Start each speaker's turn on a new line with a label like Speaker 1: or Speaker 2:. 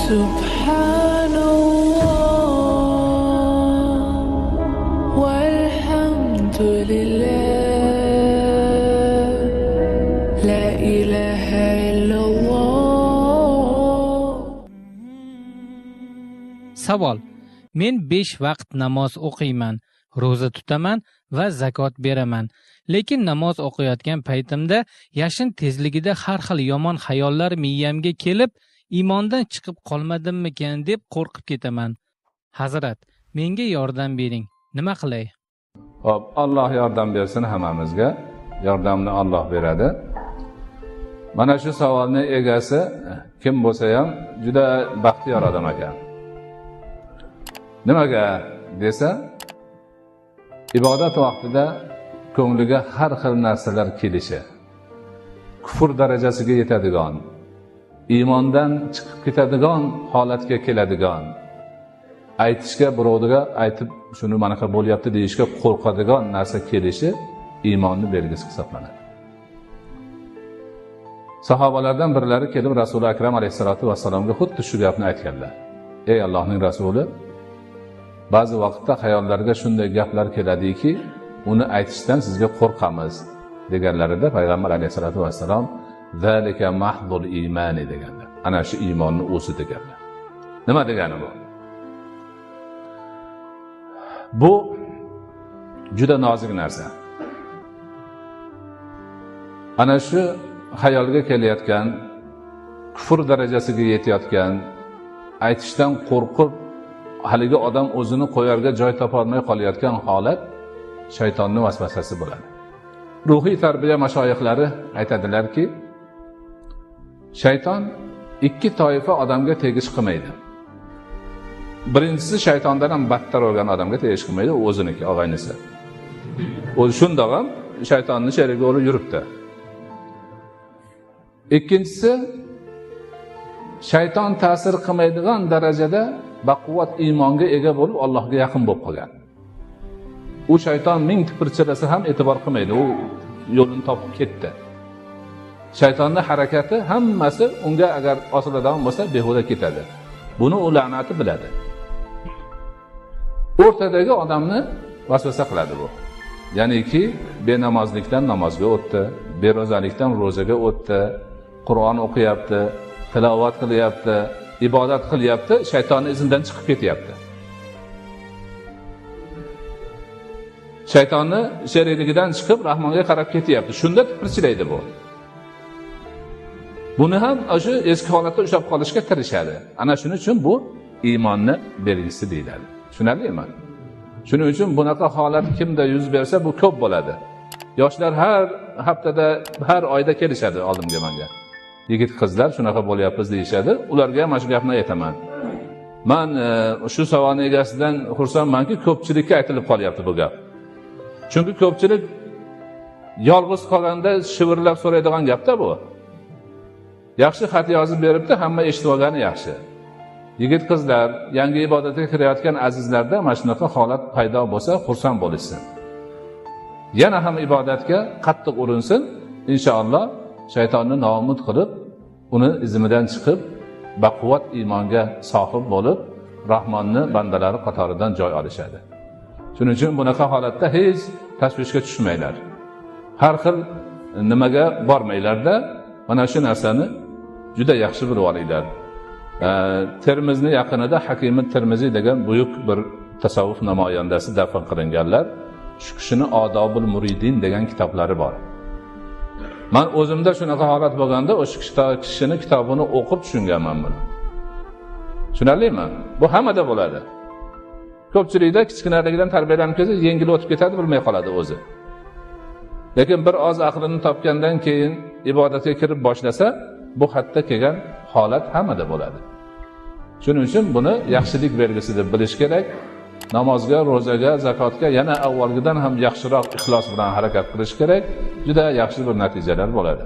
Speaker 1: Subhanalloh walhamdulillah la ilaha illalloh.
Speaker 2: Savol: men 5 vaqt namoz o'qiyman, ro'za tutaman va zakot beraman. Lekin namoz o'qiyotgan paytimda yashin tezligida har xil yomon xayollar miyamga kelib, iymondan chiqib qolmadimmikan deb qo'rqib ketaman. Hazrat, menga yordam bering. Nima qilay?
Speaker 3: Xo'p, Alloh yordam bersin hammamizga. Yordamni Alloh beradi. Mana shu savolning egasi kim bo'lsa ham juda baxtiyor odam ekan. Nimaga desa, ibodat vaqtida ko'ngliga har xil narsalar kelishi, kufr darajasiga yetadigan, iymondan chiqib ketadigan holatga keladigan, aytishga, birovga aytib shuni manaqa bo'lyapti deyishga qo'rqadigan narsa kelishi iymonni belgisi hisoblanadi. Sahobalardan birlari kelib Rasuli Akram alayhisolatu vassalomga xuddi shu gapni aytganlar. Ey Allohning rasuli, ba'zi vaqtda xayollarga shunday gaplar keladiki, uni aytishdan sizga qo'rqamiz deganlarida payg'ambar alayhisolatu vassalom zalika mahdul iymani deganlar. Ana shu iymonning o'zi deganlar. Nima degani bu? Bu juda nozik narsa. Ana shu xayolga kelayotgan, kufr darajasiga yetayotgan, aytishdan qo'rqib haligi odam o'zini qo'yarga joy topolmay qolayotgan holat shaytonning vasvasasi bo'ladi. Ruhiy tarbiya mashoyixlari aytadilarki, shayton ikki toifa odamga tegish qilmaydi. Birinchisi shaytondan ham battar bo'lgan odamga tegish qilmaydi, u o'ziniki, og'aynisi. O'zi shundoq ham shaytonning sherigi bo'lib yuribdi. Ikkinchisi shayton ta'sir qilmaydigan darajada baquvvat iymonga ega bo'lib Allohga yaqin bo'lib qolgan. U shayton ming tipirchilasa ham e'tibor qilmaydi, u yo'lini topib ketdi. Shaytonning harakati hammasi unga agar osiladigan bo'lsa behuda ketadi. Buni u la'nati biladi. O'rtadagi odamni vasvasa qiladi bu. Ya'niki benamozlikdan namozga o'tdi, bero'zalikdan ro'zaga o'tdi, Qur'on o'qiyapti, tilovat qilyapti, ibodat qilyapti, shaytonning izidan chiqib ketyapti. Shaytonni sherikligidan chiqib Rahmonga qarab ketyapti. Shunda tipirchilaydi bu. Buni ham o'sha eski holatda ushlab qolishga tirishadi. Ana shuning uchun bu iymonni belgisi deyiladi. Tushunarlimi? Shuning uchun bunaqa holat kimda yuz bersa bu ko'p bo'ladi. Yoshlar har haftada, har oyda kelishadi oldimga menga. Yigit qizlar shunaqa bo'lyapmiz deyishadi. Ularga ham mana shu gapni aytaman. Men shu savolning egasidan xursandmanki, ko'pchilikka aytilib qolyapti bu gap. Chunki ko'pchilik yolg'iz qolganda shivirlab so'raydigan gapda bu. Yaxshi xat yozib beribdi, hamma eshitib olgani yaxshi. Yigit qizlar, yangi ibodatga kirayotgan azizlarda mana shunaqa holat paydo bo'lsa, xursand bo'lishsin. Yana ham ibodatga qattiq urinsin, inshaalloh shaytonni nomud qilib, uni izmidan chiqib, baquvvat iymonga sohib bo'lib, Rahmonni bandalari qatoridan joy olishadi. Shuning uchun bunaqa holatda hech tashvishga tushmanglar. Har xil nimaga bormanglarda, mana shu narsani juda yaxshi bilib olinglar. Termizni yaqinida Hakimi Termiziy degan buyuk bir tasavvuf namoyandasi dafn qilinganlar. Shu kishini Odobul Muridin degan kitoblari bor. Men o'zimda shunaqa holat bo'lganda o'sha kishini kitobini o'qib tushunganman buni. Tushunarlimi? Bu hammada bo'ladi. Ko'pchilikda kichkinaligidan tarbiyalanib kelsa, yengil o'tib ketadi, bilmay qoladi o'zi. Lekin bir oz aqlini topgandan keyin ibodatga kirib boshlasa, bu hadda kelgan holat hammada bo'ladi. Shuning uchun buni yaxshilik belgisi deb bilish kerak. Namozga, ro'zaga, zakotga yana avvalgidan ham yaxshiroq ixlos bilan harakat qilish kerak. Juda yaxshi bir natijalar bo'ladi.